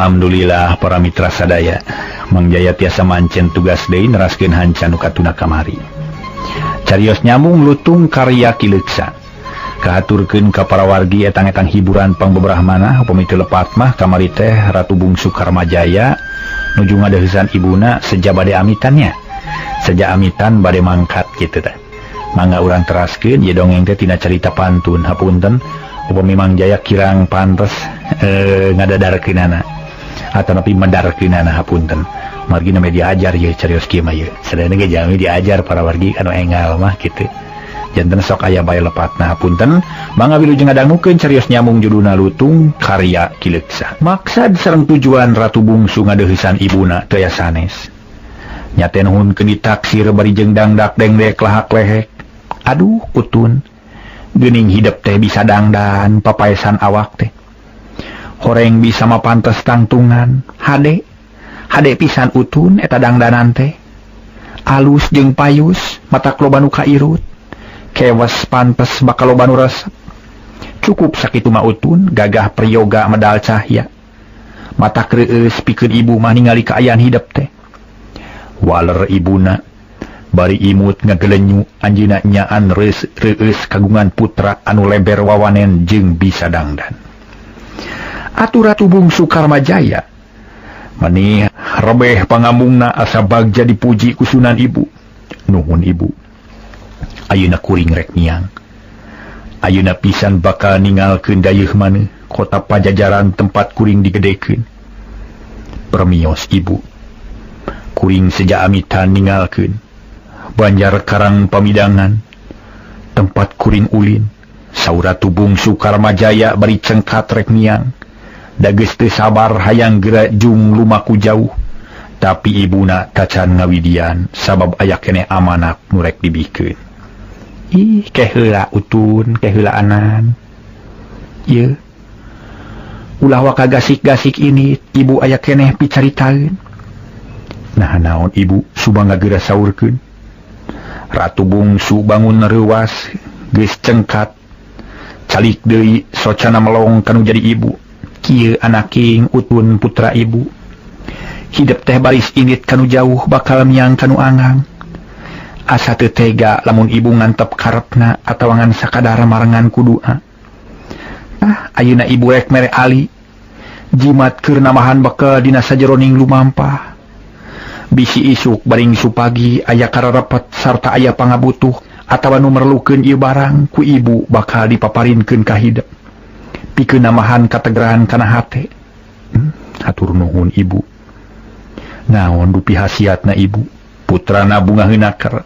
Alhamdulillah, para mitra sadaya, Mang Jaya tiasa mancen tugas deui neraskeun hanca nu katuna kamari. Carios nyambung Lutung karya Ki Leuksa. Kahaturkeun ka para wargi etang-etang hiburan pangbeberahmana. Upami teu lepat mah, kamari teh Ratu Bungsu Karmajaya nuju ngadeuheusan ibuna seja bade amitannya. Seja amitan bade mangkat kitu teh. Mangga urang teraskeun ieu dongeng teh tina carita pantun. Hapunten upami Mang Jaya kirang pantes ngadadarkeunana atanapi medarkeunana, hapunten. Margi namanya diajar ya carios kieu mah ieu. Sadayana ge jalmi diajar, para wargi, anu engal mah kitu. Janten sok aya bae lepatna, hapunten. Mangga wilujeng ngadangukeun carios nyambung, judulna Lutung karya Ki Leuksa. Maksad sareng tujuan Ratu Bungsu ngadeuheusan ibuna teu aya sanes. Nya teh nuhunkeun ditaksir bari jeung dangdak dengdek lahak lehek. Aduh Utun, geuning hidep teh bisa dangdan papaesan awak teh. Horeng bisa mapantes tangtungan, hade. Hade pisan Utun eta dangdanan teh. Alus jeung payus, matak loba nu kairut. Kewas pantes bakal loba nu resep. Cukup sakitu mah Utun, gagah priyoga medal cahya. Matak reueus pikeun ibu mah ningali kaayaan hidep teh. Waler ibuna bari imut ngagelenyu, anjeunna nyaan reus reueus kagungan putra anu leber wawanen jeung bisa dangdan. Atuh Ratu Bungsu Karmajaya mani rebeh pangambungna, asa bagja dipuji ku sunan ibu. Nuhun, Ibu. Ayeuna kuring rek miang. Ayeuna pisan bakal ningalkeun dayeuh maneh kota Pajajaran tempat kuring digedekeun. Permios, Ibu. Kuring seja amitan ninggalkeun Banjar Karang Pamidangan tempat kuring ulin, saur Ratu Bungsu Karmajaya bari cengkat rek miang. Da geus teu sabar hayang gera jung lumaku jauh, tapi ibuna tacan ngawidian sabab aya keneh amanat nu rek dibikeun. Ih, ke heula Utun, ke heula anan. Ieu ulah waka gasik-gasik, ini ibu aya keneh picaritaeun. Nah, naon, Ibu? Suba ngagera saurkeun. Ratu Bungsu bangun reuwas, geus cengkat, calik deui socana melong kanu jadi ibu. Kieu, anaking Utun, putra ibu. Hidep teh baris indit kanu jauh, bakal miang kanu angang. Asa teu tega lamun ibu ngantep karepna atawa ngan sakadar marengan ku dua. Ah, ayeuna ibu rek mere ali jimat keur namahan bekel dina sajeroning lumampah. Bisi isuk baring supagi aya kararepet sarta aya pangabutuh atawa nu merlukeun ieu barang, ku ibu bakal dipaparinkeun ka hidep pikeun namahan kategeran kana hate. Hatur nuhun, Ibu. Naon dupi hasiatna, Ibu? Putrana bunga heunaker.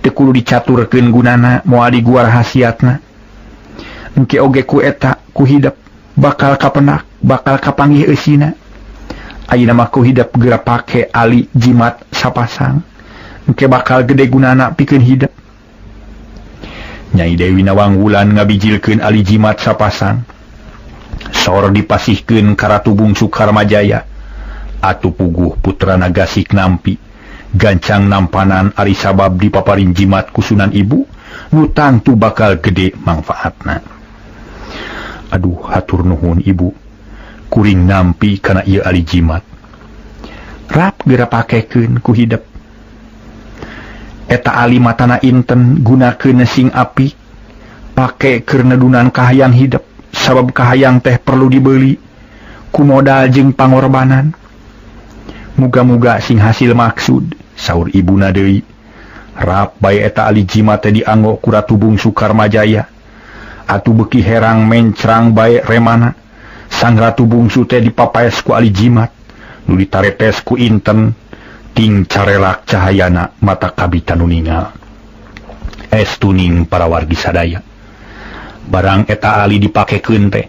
Teu kudu dicaturkeun gunana, moal diguar hasiatna. Engke oge ku eta ku hidep bakal kapenak, bakal kapanggih eusina. Ayeuna mah ku hidep geura pake ali jimat sapasang, engke bakal gede gunana pikeun hidep. Nyai Dewi Nawang Wulan ngabijilkeun ali jimat sapasang, sor dipasihkeun ka Ratu Bungsu Karmajaya. Atuh puguh putrana gasik nampi, gancang nampanan ari sabab dipaparin jimat ku sunan ibu nu tangtu bakal gede mangfaatna. Aduh, hatur nuhun, Ibu. Kuring nampi kana ieu ali jimat. Rap geura pakekeun ku hidep eta ali matana inten. Gunakeun sing apik, pake keur nedunan kahayang hidep, sabab kahayang teh perlu dibeli ku modal jeung pangorbanan. Muga-muga sing hasil maksud, saur ibuna deui. Rap bae eta ali jimat teh dianggo ku Ratu Bungsu Karmajaya. Atuh beuki herang mencrang bae remana Sang Ratu Bungsu teh dipapaes ku ali jimat nu ditaretes ku inten, ting carelak cahayana mata kabita nu ningal. Estuning, para wargi sadaya, barang eta ali dipakekeun teh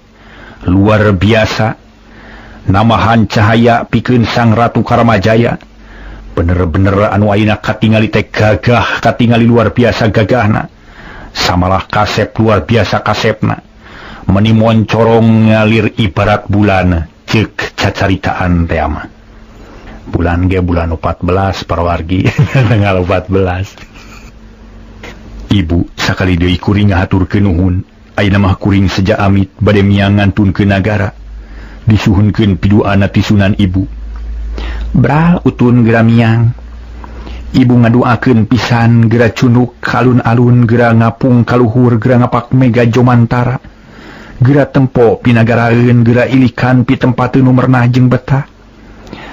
luar biasa namahan cahaya pikeun Sang Ratu Karmajaya. Bener-bener anu ayeuna katingali teh gagah, katingali luar biasa gagahna, samalah kasep, luar biasa kasepna, meni moncorong ngalir ibarat bulan cek cacaritaan teh mah. Bulan ge bulan 14, para wargi, tanggal 14. Ibu, sakali deui kuring ngahaturkeun nuhun. Ayeuna mah kuring seja amit bade miang ngantun ke nagara. Disuhunkeun piduana ti Sunan Ibu. Bral utun gera miang. Ibu ngaduakeun pisan gera cunduk kalun-alun gera ngapung kaluhur gera ngapak mega jomantara. Gera tempo pinagaraeun gera ilikan pitempateun nu mernah jeung betah.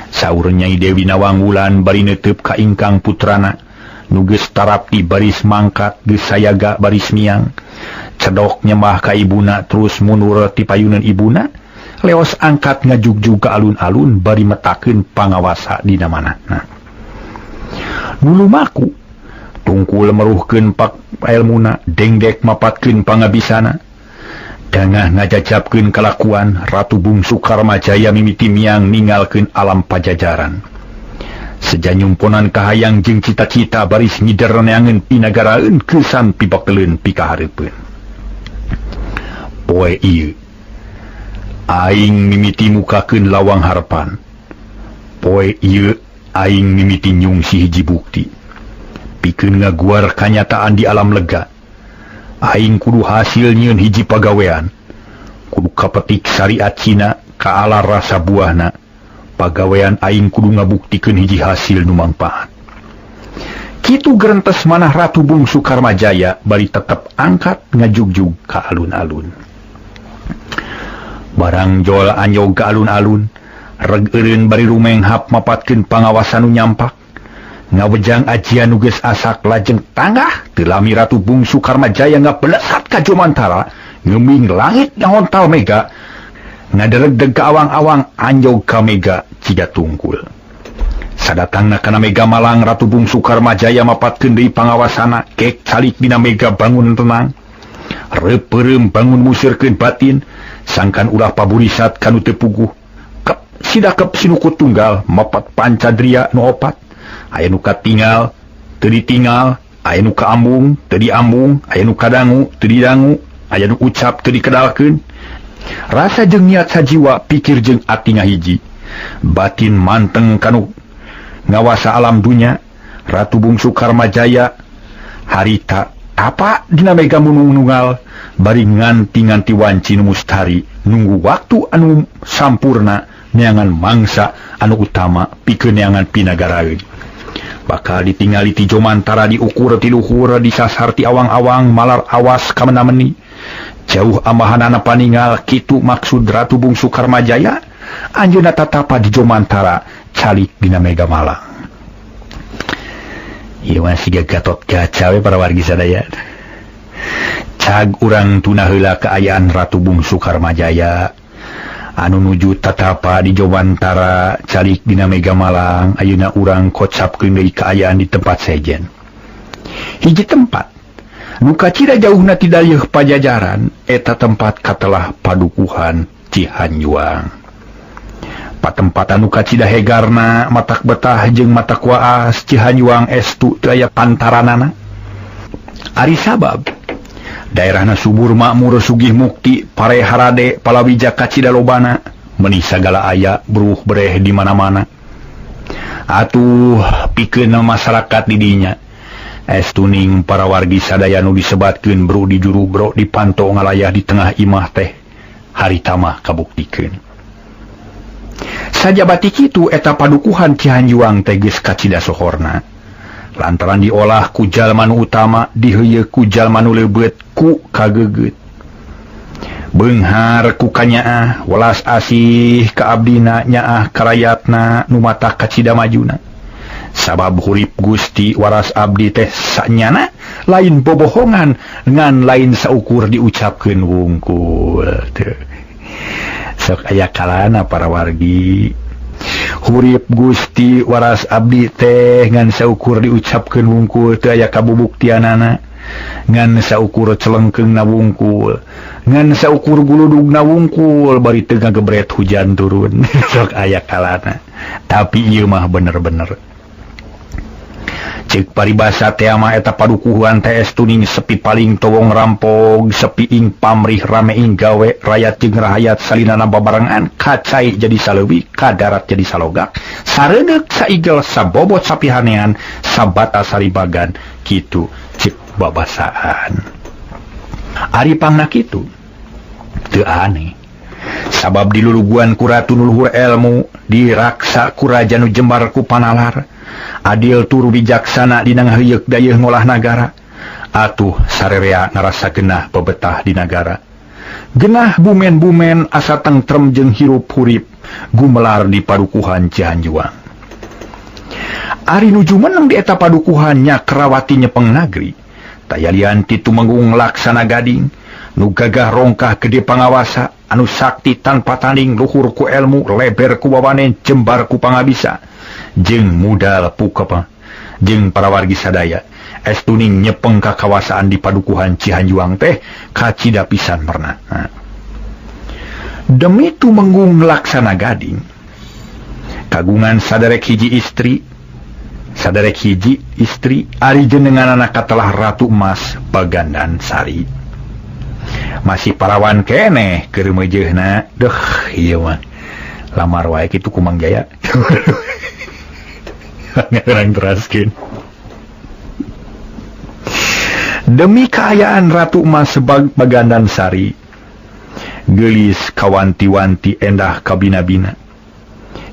Saur Nyai Dewi Nawangwulan bari neuteup ka ingkang putrana nu geus tarapti baris mangkat geus sayaga baris miang. Cedok nyembah ka ibuna terus mundur ti payuneun ibuna. Leos angkat ngajugjug ka alun-alun bari metakeun pangawasa dina manahna. Nu lumaku tungkul meruhkeun pak elmuna dengdek mapatkeun pangabisana. Dangah ngajajabkeun kalakuan Ratu Bungsu Karmajaya mimiti miang ninggalkeun alam pajajaran. Seja nyumponan kahayang jeung cita-cita baris ngider neangeun pinagaraeun kesan pibakeleun pikahareupeun. Poe ieu aing mimiti mukakeun lawang harepan. Poe ieu aing mimiti nyungsi hiji bukti. Pikeun ngaguar kanyataan di alam lega. Aing kudu hasil nyieun hiji pagawean. Kudu kapetik syariat Cina kaala rasa buahna. Pagawean aing kudu ngabuktikeun hiji hasil nu mangpaat. Kitu gerentes manah Ratu Bungsu Karmajaya bari tetep angkat ngajugjug ka alun-alun. Barang jol anjog ka alun-alun, reg eureun bari rumenghap mapatkeun pangawasan nu nyampak. Ngawejang ajian nu geus asak lajeng tanggah teu lami Ratu Bungsu Karmajaya ngabelesat ka Jomantara, ngeming langit ngahontal mega, ngaderegdeg ka awang-awang anjog ka mega ciga tungkul. Sadatangna kana Mega Malang Ratu Bungsu Karmajaya mapatkeun deui pangawasana, kek calik dina mega bangun tenang. Reupeureum bangun musirkeun batin, sangkan ulah paburisat kanu teu puguh. Kep sidakep sinuku tunggal mapat pancadria nu opat. Aya nu katingal teu ditingal, aya nu kaambung teu diambung, aya nu kadangu teu didangu, aya nu ucap teu dikedalkeun. Rasa jeung niat sajiwa, pikir jeung ati ngahiji. Batin manteng kanu ngawasa alam dunya. Ratu Bungsu Karmajaya harita apa dina mega munung-nungal bari nganti-nganti wanci nu mustari nunggu waktu anu sampurna neangan mangsa anu utama pikeun neangan pinagaraeun. Bakal ditingali ti Jomantara diukur ti luhur disasar ti awang-awang malar awas kamena-meni. Jauh ambahanana paningal kitu maksud Ratu Bungsu Karmajaya anjeunna tatapa di Jomantara calik dina Mega Malang. Ieu mah siga Gatot Kaca we para wargi sadaya. Cag urang tuna heula kaayaan Ratu Bungsu Karmajaya anu nuju tatapa di Jomantara calik dina Mega Malang. Ayeuna urang kocapkeun deui kaayaan di tempat sejen. Hiji tempat nu kacida jauhna ti dayeuh pajajaran eta tempat katelah padukuhan Cihanjuang. Patempatan nu kacida hegarna matak betah jeung matak waas Cihanjuang estu teu aya pantaranana. Ari sabab daerahna subur makmur sugih mukti pare harade palawija kacida lobana meuni sagala aya bruh bereh di mana-mana. Atuh pikeun masyarakat di dinya estuning para wargi sadaya nu disebatkeun bro di juru bro dipanto ngalayah di tengah imah teh harita mah kabuktikeun. Sajabati kitu eta padukuhan Cihanjuang teh geus kacida sohorna. Lantaran diolah ku jalma nu utama diheuyeuk ku jalma nu leubeut ku kageugeut. Beunghar ku kanyaah welas asih ka abdina nyaah karayatna nu mata kacida majuna. Sabab hurip Gusti waras abdi teh sanyana lain bobohongan ngan lain saukur diucapkeun wungkul. Teu. Sok aya kalana para wargi. Hurip Gusti waras abdi teh ngan saukur diucapkeun wungkul teu aya kabubuktianana, ngan saukur celengkeungna wungkul, ngan saukur guludugna wungkul bari teu ngagebret hujan turun. Sok aya kalana. Tapi ieu mah bener-bener Cek paribasa teh mah eta padukuhan teh estuning sepi paling towong rampog, sepi ing pamrih rame ing gawe, rayat jeung rahayat salinana babarengan, kacai jadi saleuwi, kadarat jadi salogak, sareudek saigel sabobot sapihanean, sabata saribagan, kitu cek babasaan. Ari pangna kitu teu aneh. Sabab diluluguan ku ratu nu luhur elmu, diraksa ku raja nu jembar ku panalar, adil turu bijaksana dina ngaheuyeuk dayeuh ngolah nagara. Atuh sarerea ngarasa genah bebetah di nagara. Genah bumen-bumen asa tengtrem jeung hirup hurip gumelar di padukuhan Cihanjuang. Ari nuju meneng di eta padukuhan nya Kerawati nyepeng nagri. Taya lian ti Tumenggung Laksana Gading nu gagah rongkah gede pangawasa, anu sakti tanpa tanding, luhur ku elmu, leber ku wawanen, jembar ku pangabisa, jeung mudal pukapa jeung para wargi sadaya. Estuning nyepeng kakawasaan di padukuhan Cihanjuang teh kacida pisan merna. Demi Tumenggung Laksana Gading kagungan saderek hiji istri, saderek hiji istri ari jenenganana katelah Ratu Emas Bagandan Sari. Masih parawan keneh keur meujeuhna. Deuh ieu mah lamar wae kitu ku Mang Jaya. Ngarang teraskeun. Demi kaayaan Ratu Emas Bagandan Sari, geulis kawanti-wanti endah kabina-bina.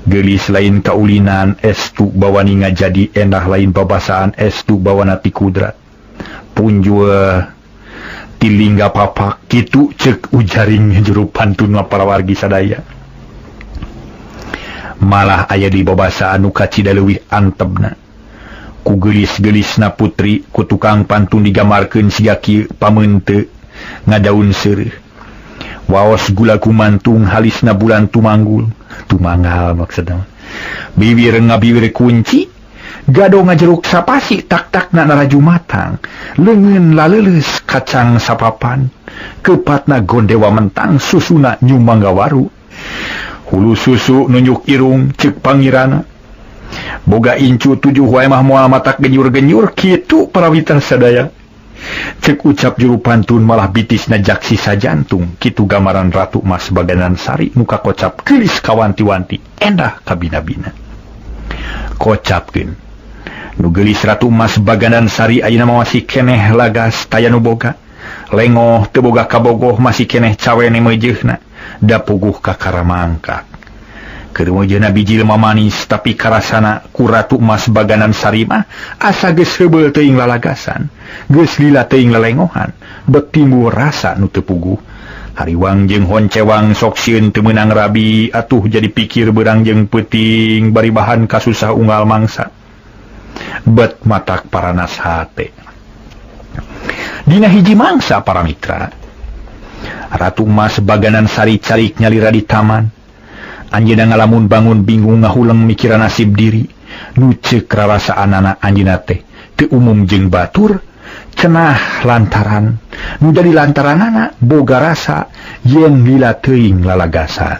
Geulis lain kaulinan estu bawani ngajadi endah lain babasaan estu bawana ti kudrat. Punjua tilingga papak kitu cek ujaring juru pantun mah para wargi sadaya. Malah aya di babasaan nu kacida leuwih antebna. Ku geulis-geulisna putri ku tukang pantun digamarkeun siga kieu pameunte ngadaun seureuh. Waos gula kumantung halisna bulan tumanggul, tumanggal maksudna. Bibir ngabiwir kunci, gado ngajeruk sapasi tak-takna naraju matang, leungeun laleuleus kacang sapapan, kepatna gondewa mentang susuna nyumangga waru. Hulu susu nunjuk irung ceuk pangirana. Boga incu tujuh wae mah moal matak genyur-genyur kitu parawitan sadaya. Cek ucap juru pantun malah bitisna jaksi sajantung kitu gambaran Ratu Mas Bagandan Sari muka kocap geulis kawanti-wanti endah kabina-bina. Kocapkeun nu geulis Ratu Mas Bagandan Sari ayeuna mah masih keneh lagas taya nu boga lengoh teu boga kabogoh masih keneh cawene meujeuhna da puguh ka karamangkak. Keur meujeuhna bijil mamanis tapi karasana ku Ratu Mas Bagandan Sari mah asa geus heubeul teuing lalagasan, geus lila teuing lelengohan, bet timbul rasa nu teu puguh. Hariwang jeung honcewang sok sieun teu meunang rabi atuh jadi pikir beurang jeung peuting bari bahan kasusah unggal mangsa. Bet matak paranas hate. Dina hiji mangsa para mitra, Ratu Mas Bagandan Sari calik nyalira di taman. Anjeunna ngalamun bangun bingung ngahuleng mikiran nasib diri. Nu ceuk rarasaanana anjeunna teh teu umum jeung batur, cenah lantaran nu jadi lantaranana boga rasa yen lila teuing lalagasan.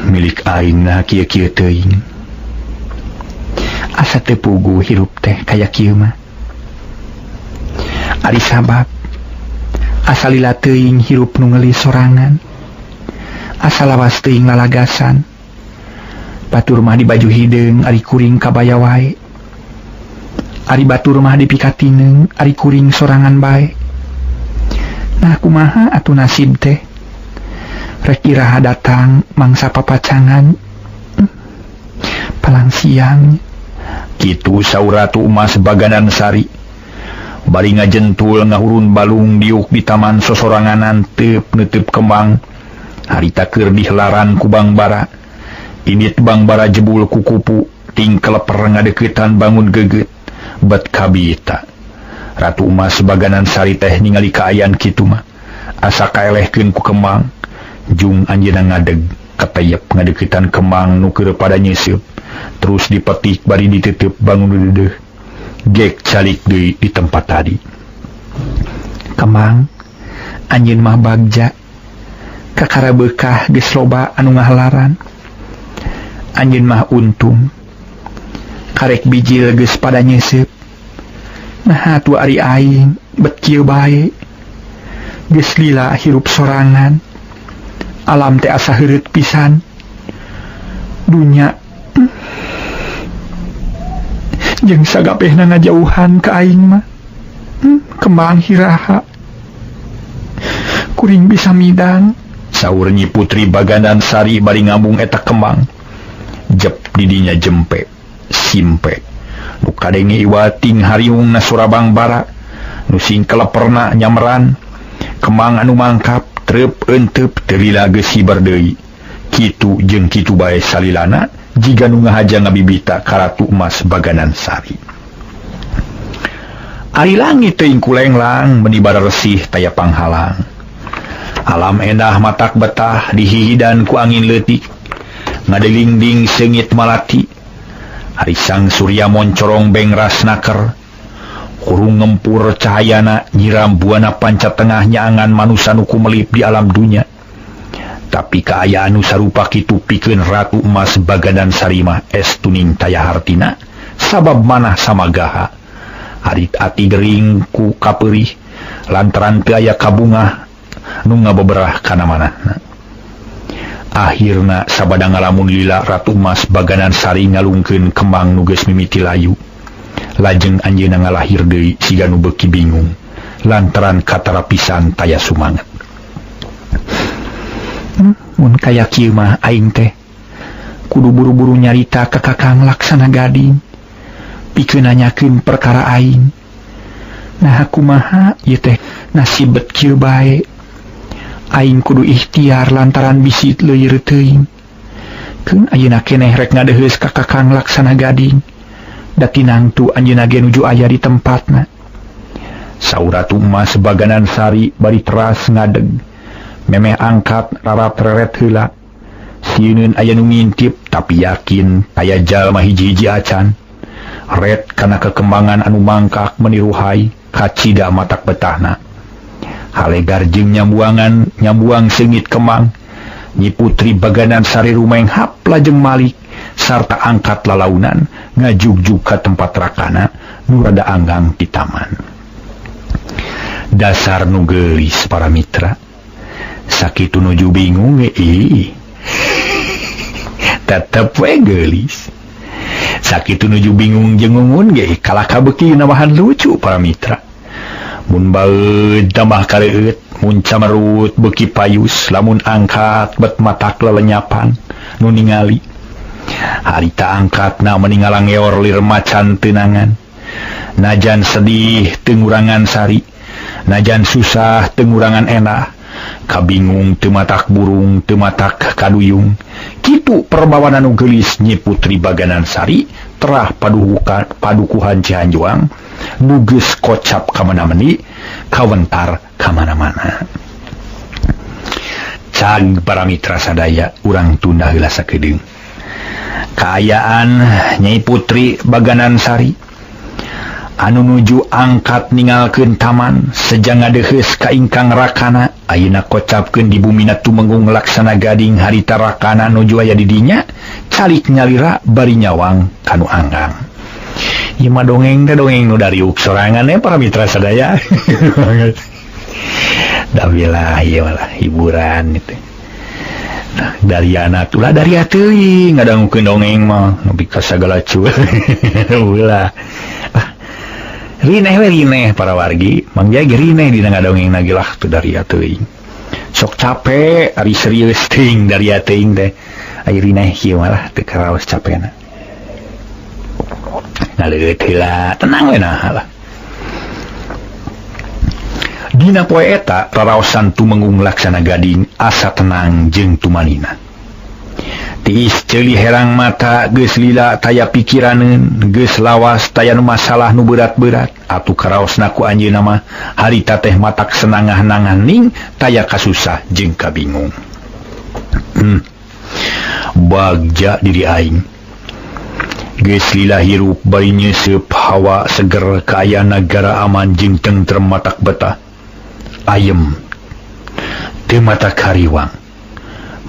Milik aing nah kieu-kieu teuing. Asa teu puguh hirup teh kaya kieu mah. Ari sabab asa lila teuing hirup nu ngeuli sorangan. Asa lawas teuing lalagasan. Batur mah di baju hideung ari kuring kabaya wae. Ari batur mah dipikatineung ari kuring sorangan bae. Nah kumaha atuh nasib teh? Rek iraha datang mangsa papacangan palang siang kitu saur Ratu Emas Bagandan Sari bari ngajentul ngahurun balung diuk di taman sosoranganan teup neuteub kembang harita keur dihelaran ku Bangbara. Indit Bangbara jebul ku kupu ting keleper ngadeuketan bangun geget bet kabita. Ratu Emas Bagandan Sari teh ningali kaayaan kitu mah asa kaelehkeun ku kembang. Jung anjeunna ngadeg katayep ngadeukeutan kembang nu keur pada nyeuseub terus dipetik bari ditutup bangun deudeuh gek calik deui di tempat tadi. Kembang anjeun mah bagja kakara beukah geus loba anu ngahelaran. Anjeun mah untung karek bijil geus pada nyeuseub. Nah atuh ari aing bet kieu bae. Geus lila hirup sorangan. Alam teh asa heureut pisan. Dunya jeung sagapehna ngajauhan ka aing mah. Kembang hiraha. Kuring bisa midang. Saur Nyi Putri Baganan Sari bari ngambung eta kembang. Jep didinya jempe, simpe. Nu kadenge iwating hariung na Surabang bara. Nu singkeleperna nyameran. Kembang anu mangkap treup enteup teu lila geus hiber deui. Kitu jeung kitu bae salilana jiga nu ngahaja ngabibita ka Ratu Emas Baganan Sari. Ari langit teuing kulenglang meni bararesih taya panghalang. Alam endah matak betah dihihidan ku angin leutik. Ngadelingding seungit malati. Ari sang surya moncorong bengras naker. Hurung ngempur cahayana nyiram buana panca tengah nyaangan manusa nu kumelip di alam dunya. Tapi kaayaan nu sarupa kitu pikeun Ratu Emas Baganan Sari mah estuning taya hartina sabab manah samagaha. Arit ati gering ku kapeurih lantaran teu aya kabungah nu ngabeberah kana manahna. Akhirna sabada ngalamun lila Ratu Emas Baganan Sari ngalungkeun kembang nu geus mimiti layu. Lajeng anjeunna ngalahir deui siga nu beuki bingung lantaran katarapisan taya sumanget. Mun kaya kieu mah aing teh kudu buru-buru nyarita ka Kakang Laksana Gading pikeun nanyakeun perkara aing. Nah kumaha ieu teh nasib bet kieu bae. Aing kudu ikhtiar lantaran bisi leueur teuing. Keun ayeuna keneh rek ngadeheus ka Kakang Laksana Gading. Da tinangtu anjeunna ge nuju aya di tempatna. Saur Ratu Emas Baganan Sari bari teras ngadeg. Memeh angkat rarat reret heula. Sieuneun aya nu ngintip tapi yakin aya jalma hiji-hiji acan. Ret kana kekembangan anu mangkak meniruhai kacida matak betahna. Halegar jeung nyambuangan nyambuang seungit kembang. Nyi Putri Baganan Sari rumenghap lajeng malik sarta angkat lalaunan ngajugjug ka tempat rakana nu rada anggang di taman. Dasar nu geulis para mitra. Sakitu nuju bingung ge ih. Tetep we geulis. Sakitu nuju bingung jeung ngungun ge kalah kabeuki nambahan lucu para mitra. Mun baeud tambah kareueut, mun camerut beuki payus, lamun angkat bet matak lelenyapan nu ningali. Harita angkatna meningalang ngeor lir macan tenangan. Najan sedih teu ngurangan sari, najan susah teu ngurangan enak. Kabingung teu matak burung, teu matak kaduyung. Kitu perbawanan nu geulis Nyi Putri Baganan Sari terah padukuhan Cihanjuang nu geus kocap kamana-mani, kawentar kamana-mana. Cag para mitra sadaya urang tunda heula sakedeung. Kaayaan Nyai Putri Baganan Sari anu nuju angkat ningalkeun taman seja ngadeheus ka ingkang rakana ayeuna kocapkeun di bumina Tumenggung Laksana Gading harita rakana nuju aya di dinya calik nyalira bari nyawang kanu anggang. Ieu mah dongeng teh dongeng nu dariuk sorangan para mitra sadaya. Da bilah ieu mah hiburan itu. Nah, Dariana tulah daria teuing ngadangukeun dongeng mah nepi ka sagala cueu. Ulah. Rineh we rineh para wargi, Mang Jaya ge rineh dina ngadongeng lagi lah teu daria teuing. Sok capek ari serius teuing daria teuing teh. Ari rineh kieu mah lah teu karaos capena. Ngaleueut heula, tenang we nah lah. Dina poe eta raraosan Tumenggung Laksana Gading asa tenang jeung tumanina. Tiis ceuli herang mata geus lila taya pikiraneun, geus lawas taya nu masalah nu berat-berat. Atuh karaosna ku anjeunna mah harita teh matak senangah-nangan ning taya kasusah jeung kabingung. Bagja diri aing. Geus lila hirup bari nyeuseup hawa seger kaayaan nagara aman jeung tentrem matak betah. Ayem teu matak hariwang.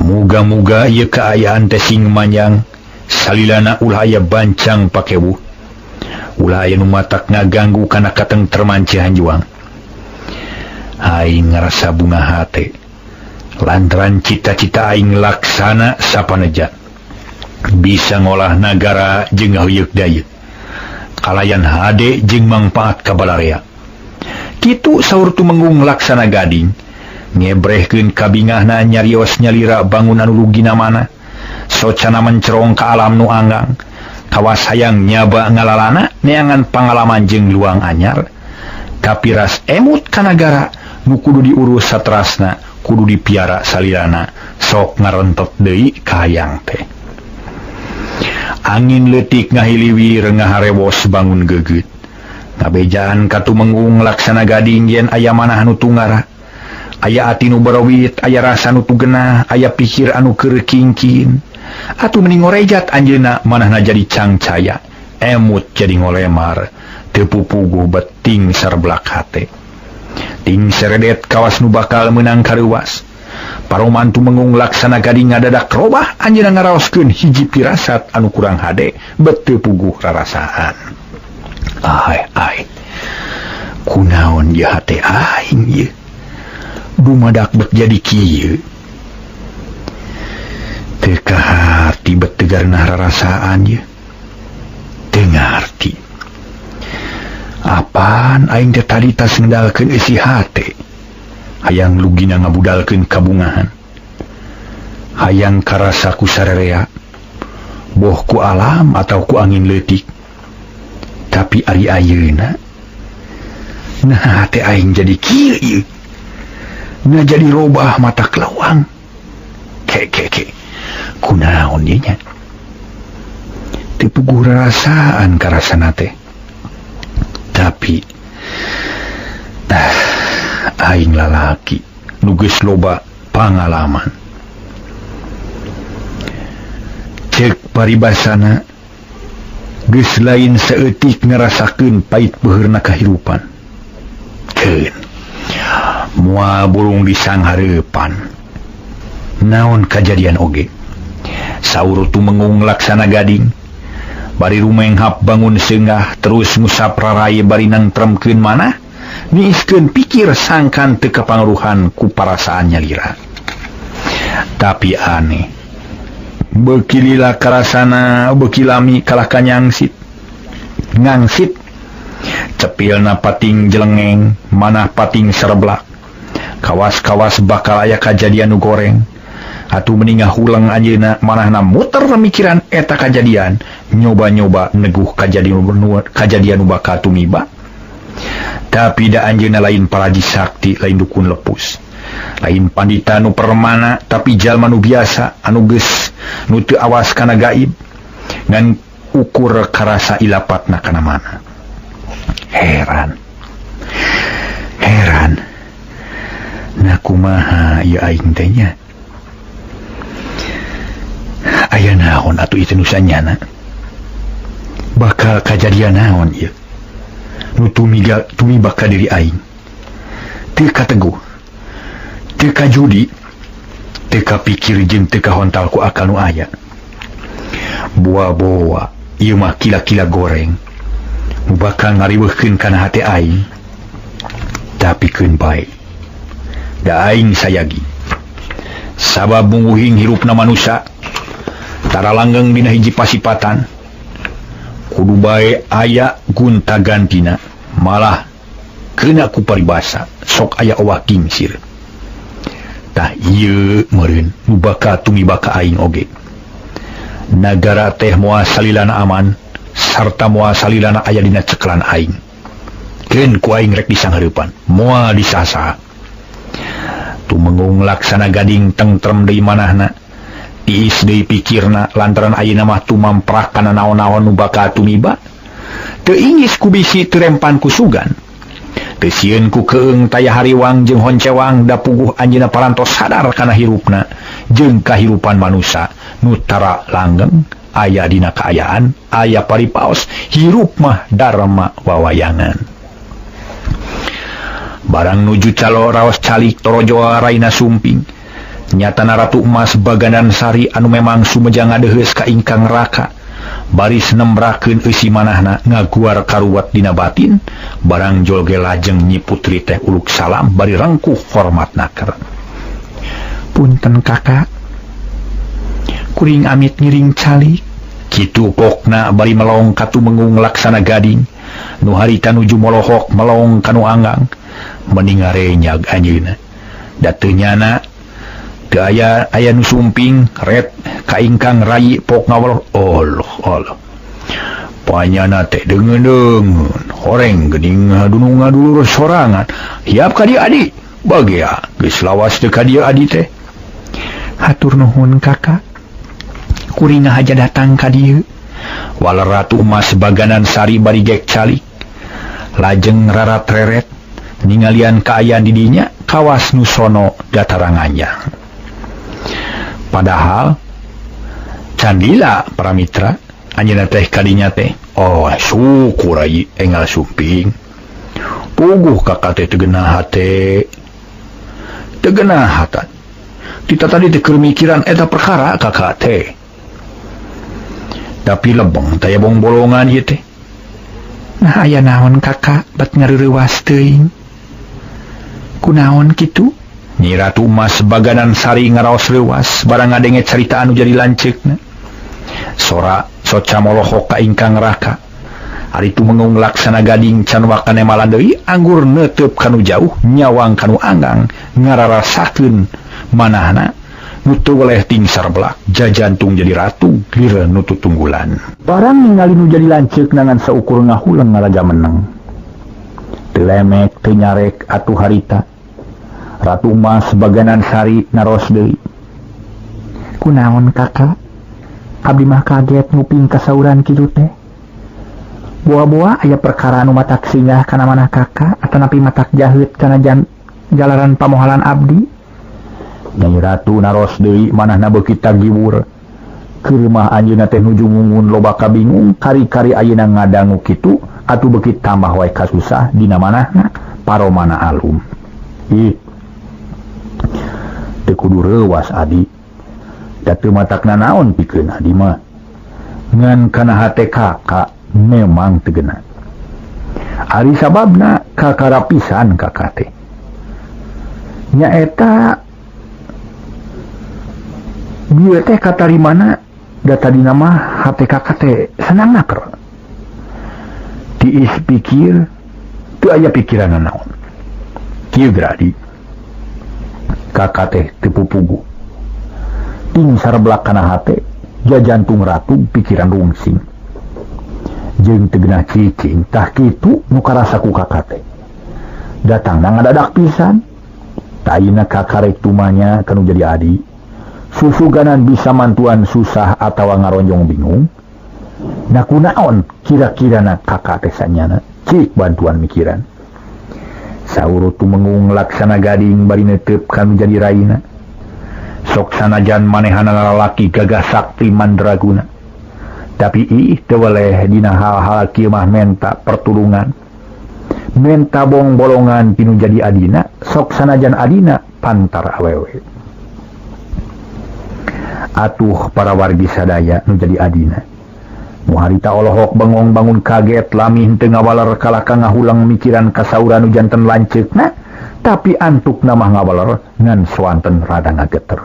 Muga-muga ieu kaayaan teh sing manjang salilana ulah aya bancang pakewuh. Ulah aya nu matak ngaganggu kana katengtreman Cihanjuang. Aing ngarasa bunga hate lantaran cita-cita aing laksana sapaneja bisa ngolah nagara jeung ngahuyuk dayeuh kalayan hade jeung mangpaat ka balarea. Kitu saur Tumenggung Laksana Gading ngebrehkeun kabingahna nyarios nyalira bangunan lugina mana socana mencerong ka alam nu anggang kawas hayang nyaba ngalalana neangan pangalaman jeung luang anyar kapiras emut ka nagara nu kudu diurus satrasna kudu dipiara salirana sok ngarentot deui ka hayang teh. Angin leutik ngahiliwi rengah harewos bangun gegeut ngabejaan ka Tumenggung Laksana Gading yen aya manah anu tungara aya ati nu barawit aya rasa nu tugenah aya pikir anu keur kingkin atuh meni ngorejat anjeunna manahna jadi cangcaya emut jadi ngolemar teu pupuguh beting sarblak hate ting seredet kawas nu bakal meunang kareuwas. Paroman Tumenggung Laksana Gading ngadadak robah anjeunna ngaraoskeun hiji pirasat anu kurang hade bet teu puguh rarasaan. Ai ai kunaon ieu hate aing ieu dumadak bet jadi kieu teu kaharti bet tegarna rarasaan ieu teu ngarti apaan aing teh tadi tas ngendalkeun eusi hate hayang lugina ngabudalkeun kabungahan hayang karasa ku sarerea boh ku alam atau ku angin leutik tapi ari ayeuna nah hate aing jadi kieu ieu nah jadi robah mata kelawang ke ke ke kunaon ieu nya teu puguh rarasaan karasana teh tapi aing lalaki nu geus loba pangalaman cek paribasana geus lain saeutik ngarasakeun pait beuheurna kahirupan keun moal burung disanghareupan naon kajadian oge saur Tumenggung Laksana Gading bari rumenghap bangun seungah terus ngusap rarai bari nangtremkeun manah niiskeun pikir sangkan teu kapangaruhan ku parasaan nyalira. Tapi aneh beuki lila karasana beuki lami kalah ka nyangsit ngangsit cepilna pating jelengeng manah pating sereblak kawas-kawas bakal aya kajadian nu goreng atuh meni ngahuleng anjeunna manahna muter pemikiran eta kajadian nyoba-nyoba neguh kajadian nu bakal tumiba. Tapi da anjeunna lain paraji sakti lain dukun lepus lain pandita nu permana tapi jalma nu biasa anu geus nu teu awas kana gaib ngan ukur karasa ilapatna kana mana. Heran heran nah kumaha ieu aing teh nya aya naon atuh ieu nu sanyana bakal kajadian naon ieu nu tumiba ka diri aing teu kateguh teu kajudi teu kapikir jeung teu kahontal ku akal nu aya boa-boa ieu mah kila-kila goreng nu bakal ngariweuhkeun kana hate aing tapi keun bae da aing sayagi sabab munguhing hirupna manusa tara langgeng dina hiji pasipatan kudu bae aya gunta-gantina malah kena ku paribasa sok aya owah kingsir tah ieu meureun nu bakal tumiba ka aing oge nagara teh moal salilana aman sarta moal salilana aya dina cekelan aing keun ku aing rek disanghareupan moal disasa. Tumenggung Laksana Gading tengtrem deui manahna tiis deui pikirna lantaran ayeuna mah tumamprak kana naon-naon nu bakal tumiba teu ingis ku bisi terempan ku sugan teu sieun ku keung taya hariwang jeung honcewang da puguh anjeunna parantos sadar kana hirupna jeung kahirupan manusa nu tara langgeng aya dina kaayaan aya paripaos hirup mah darma wawayangan. Barang nuju calo raos calik torojoa raina sumping nyatana Ratu Emas Bagandan Sari anu memang sumeja ngadeheus ka ingkang raka Baris nembrakeun eusi manahna ngaguar karuat dina batin barang jol ge lajeng Nyi Putri teh uluk salam bari rengkuh hormat naker. Punten kakak, kuring amit ngiring calik. Kitu pokna bari melong ka Tumenggung Laksana Gading nu harita nuju molohok melong kanu anggang meni ngarenyag anjeunna. Da teu nyana teu aya aya nu sumping ret ka ingkang rayi pok ngawal. Allah Allah panyana teh deungeun-deungeun horeng geuning ngadunung ngadulur sorangan hiap ka dieu adi bagea geus lawas teu ka dieu adi teh. Hatur nuhun kakak, kuring haja datang ka dieu. Waler Ratu Mas Baganan Sari bari gek calik lajeng rarat-reret ningalian kaayaan di dinya kawas nu sono datarangannya. Padahal candila para mitra anjeunna teh kadinya teh oh syukur ai enggal sumping puguh kakak teh teu geunah hate teu geunah hata tita tadi teh keur mikiran eta perkara kakak teh tapi lebeng taya bong bolongan ieu teh. Nah aya naon kakak bat ngareurewas teuing kunaon kitu? Nyi Ratu Mas Baganan Sari ngaraos leuwas barang ngadenge carita anu jadi lanceukna. Sora soca molohok ka ingkang raka. Ari Tumenggung Laksana Gading can wakane malan deui anggur neuteub kanu jauh nyawang kanu anggang ngararasakeun manahna nu teu weleh tingsar belak jajantung jadi ratu lir nu tutunggulan. Barang ningali nu jadi lanceukna ngan saukur ngahuleng ngaraga meneng. Teu lemek teu nyarek atuh harita. Ratu Mas Baganan Sari naros deui. Kunaon kakak? Abdi mah kaget nguping kasauran kitu teh. Boa-boa aya perkara anu matak singgah kana manah kakak atanapi matak jaheut kana jalaran pamohalan abdi. Nyai Ratu naros deui manahna beuki tagiwur. Keur mah anjeunna teh nuju ngungun loba kabingung kari-kari ayeuna ngadangu kitu atuh beuki tambah wae kasusah dina manahna paromana alum. Ih teu kudu reuwas adi. Da teu matakna naon pikeun adi mah. Ngan kana hate kakak memang teu geuna. Ari sababna kakara pisan kakak teh. Nyaeta bieu teh katarimana da tadina mah hate kakak teh senang naker. Tiis pikir teu aya pikiran naon. Kieu geradi kakak teh teu pupugu. Tingsar belak kana hate jajantung ratu pikiran rungsing. Jeung teu geunah cicing tah kitu nu karasa ku kakak teh. Datangna ngadadak pisan. Tayina kakarek tumanya kanu jadi adi. Susuganan bisa mantuan susah atawa ngaronjong bingung. Nah kunaon kira-kirana kakak teh sanyana cik bantuan mikiran. Saur Tumenggung Laksana Gading bari neuteub kanu jadi raina. Sok sanajan manehana lalaki gagah sakti mandraguna. Tapi ih teu weleh dina hal-hal kieu mah menta pertulungan. Menta bong bolongan pinu jadi adina, sok sanajan adina pantar awewe. Atuh para wargi sadaya nu jadi adina. Nu harita olohok bengong bangun kaget lami henteu ngawaler kalaka ngahulang mikiran kasauran nu janten lanceukna, tapi antukna mah ngawaler ngan swanten rada ngageter.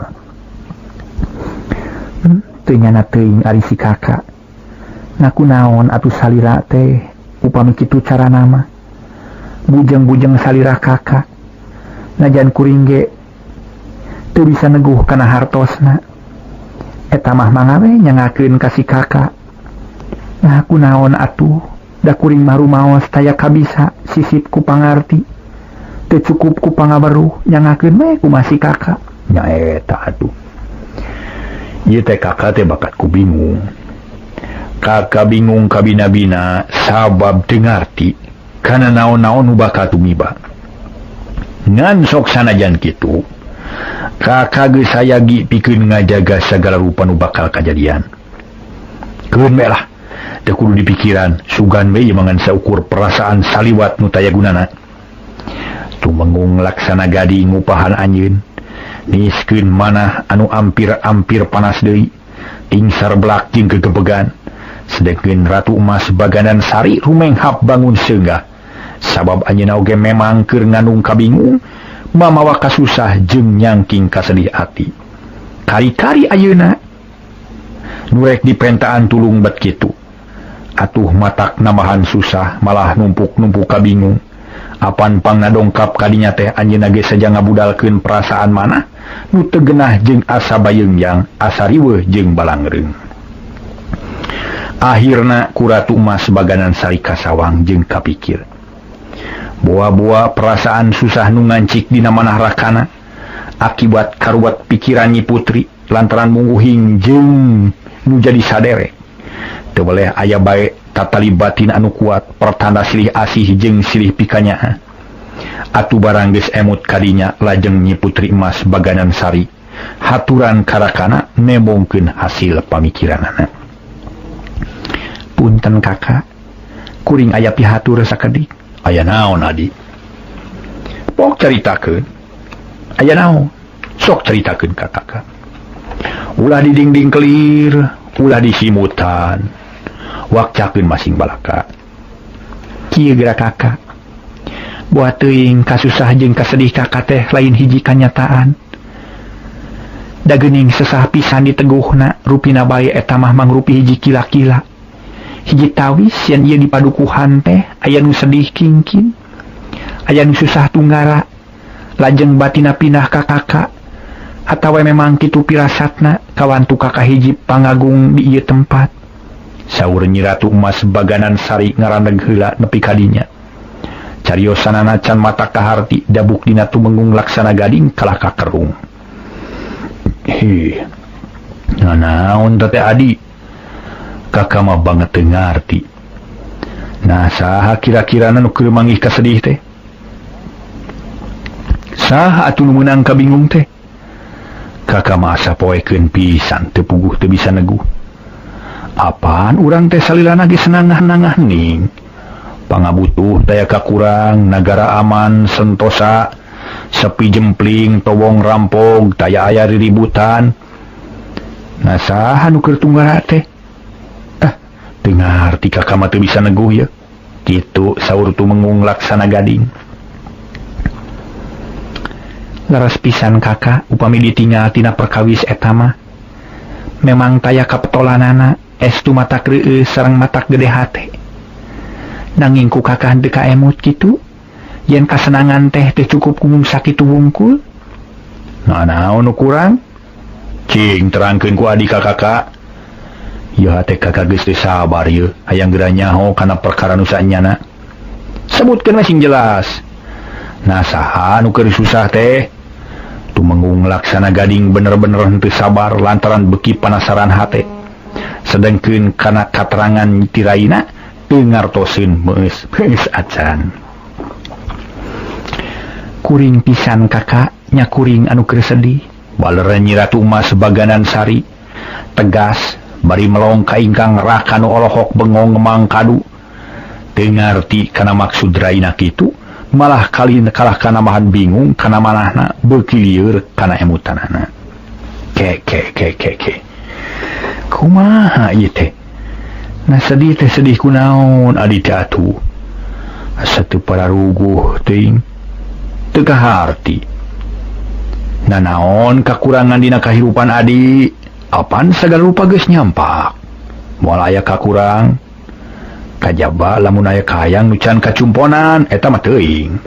Teu nyana teuing ari si kakak. Na kunaon atuh salira teh upami kitu carana mah. Bujeng-bujeng salira kakak. Najan kuring ge teu bisa neguh kana hartosna. Eta mah mangawe nyangakeun ka si kakak. Nah kunaon atuh da kuring mah rumaos taya kabisa sisip ku pangarti. Teu cukup ku pangaweruh nyangakeun we ku si kakak. Nya eta atuh. Ieu teh kakak teh bakat ku bingung. Kakak bingung kabina-bina sabab teu ngarti kana naon-naon nu bakal tumiba. Ngan sok sanajan kitu, kakak geus sayagi pikeun ngajaga sagala rupa nu bakal kajadian. Keun we lah, teu kudu dipikiran, sugan we ieu mangan saukur perasaan saliwat nu taya gunana. Tumenggung Laksana Gading ngupahan anjeun, niskeun manah anu ampir-ampir panas deui, tingsar belak jeung gegebegan. Sedengkeun Ratu Emas Baganan Sari rumenghap bangun seunggah. Sabab anjeunna oge memang keur ngandung kabingung, mamawa kasusah jeung nyangking kasedih ati. Kari-kari ayeuna nu rek dipentaan tulung bet kitu. Atuh matak nambahan susah malah numpuk-numpuk kabingung. Apan pangnadongkap kadinya teh anjeunna ge saja ngabudalkeun perasaan manah nu teu genah jeung asa bayeungyang, asa riweuh jeung balangreung. Akhirna ku Ratu Emas Baganan Sari kasawang jeung kapikir. Boa-boa perasaan susah nu ngancik dina manah rakana akibat karuat pikiran Nyi Putri lantaran mungguhing jeung nu jadi sadere. Teu boleh aya bae tatali batin anu kuat pertanda silih asih jeung silih pikanyaah. Atuh barang geus emut kadinya lajeng Nyi Putri Emas Baganan Sari haturan karakana nembongkeun hasil pamikiranana. Punten kakak, kuring aya pihatur sakedik. Aya naon adi? Pok caritakeun. Aya naon? Sok caritakeun ka kakak. Ulah didingding kelir, ulah disimutan. Wakcakeun masing balaka. Kieu geura kakak. Boa teuing kasusah jeung kasedih kakak teh lain hiji kanyataan. Da geuning sesah pisan diteguhna, rupina bae eta mah mangrupi hiji kila-kila. Hiji tawis yen ieu dipadukuhan teh aya nu sedih kingkin, aya nu susah tunggara, lajeng batina pindah ka kakak, atawa memang kitu pirasatna kawantu kakak hiji pangagung di ieu tempat. Saur Nyi Ratu Emas Baganan Sari ngaraneg heula nepi ka dinya. Cariosanana can mata kaharti dabuk dina Tumenggung Laksana Gading kalah kakerung. Hih, nanaon teh adi? Kakak mah banget teu ngarti. Nah saha kira-kirana nu keur manggih kasedih teh? Saha atuh nu meunang kabingung teh? Kakak mah asa poekeun pisan teu puguh teu bisa neguh. Apaan urang teh salilana geus nangah-nangah ning. Pangabutuh daya kakurang, nagara aman sentosa, sepi jempling, towong rampog, taya aya riributan. Nah saha nu keur tunggara teh? Teu ngarti kakak mah teu bisa neguh ya. Kitu saur Tumenggung Laksana Gading. Leres pisan kakak upami ditinggal tina perkawis eta mah. Memang taya kapetolanana estu matak reueus sareng matak gede hate. Nanging ku kakak henteu kaemut kitu, yen kasenangan teh teu cukup ku mung sakitu wungkul. Nah naon nu kurang? Cing terangkeun ku adi ka kakak. Ya teh kakak geus teu sabar yeuh, hayang geura nyaho kana perkara nu sanyana. Sebutkeun we sing jelas. Nah saha nu keur susah teh? Tumenggung Laksana Gading bener-bener henteu sabar lantaran beuki panasaran hate. Sedengkeun kana katerangan tiraina teu ngartoseun meus-meus acan. Kuring pisan kakak, nya kuring anu keur sedih. Balere Nyi Ratu Emas Baganan Sari tegas bari melong ka ingkang raka nu olohok bengong ngemang kadu. Teu ngarti kana maksud raina kitu, malah kalin kalah kana mahan bingung kana manahna beuki lieur kana emutanana. Ke ke ke ke ke. Kumaha ieu teh? Nah sedih teh sedih kunaon adi teh atuh. Asa teu pararuguh teuing. Teu kaharti. Nah naon kakurangan dina kahirupan adi? Apan sagala rupa geus nyampak. Moal aya kakurang. Kajaba lamun aya kahayang nu can kacumponan eta mah teuing.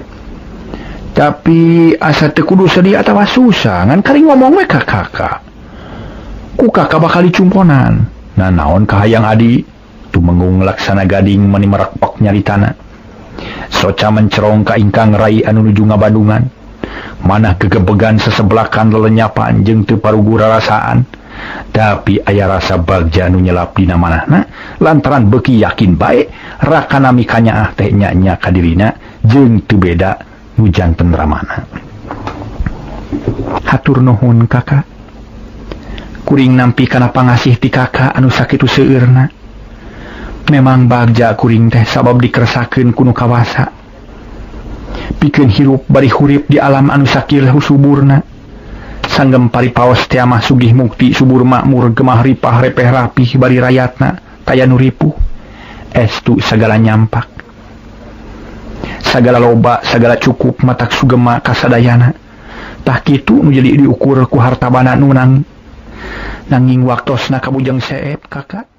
Tapi asa teu kudu sedih atawa susah ngan kari ngomong we ka kakak. Ku kakak bakal dicumponan. Nah naon kahayang adi? Tumenggung Laksana Gading mani merekpok nyaritana. Soca mencerong ka ingkang rai anu nuju ngabandungan. Manah gegebegan sesebelakan lelenyapan jeung teu parugu rarasaan. Tapi aya rasa bagja nu nyelap dina manahna lantaran beuki yakin bae rakana mikanyaah teh nya-nya ka dirina jeung teu beda nu janten ramana. Hatur nuhun kakak. Kuring nampi kana pangasih ti kakak anu sakitu seueurna. Memang bagja kuring teh sabab dikersakeun ku nu kawasa. Pikeun hirup bari hurip di alam anu sakil suburna. Sanggem paripaos teh mah sugih mukti subur makmur gemah ripah repeh rapih bari rayatna Taya nu ripuh, estu sagala nyampak, sagala loba, sagala cukup, matak sugema kasadayana. Tah kitu nu jadi diukur ku harta bana nu nang nanging waktosna kabujeng seep, Kakak.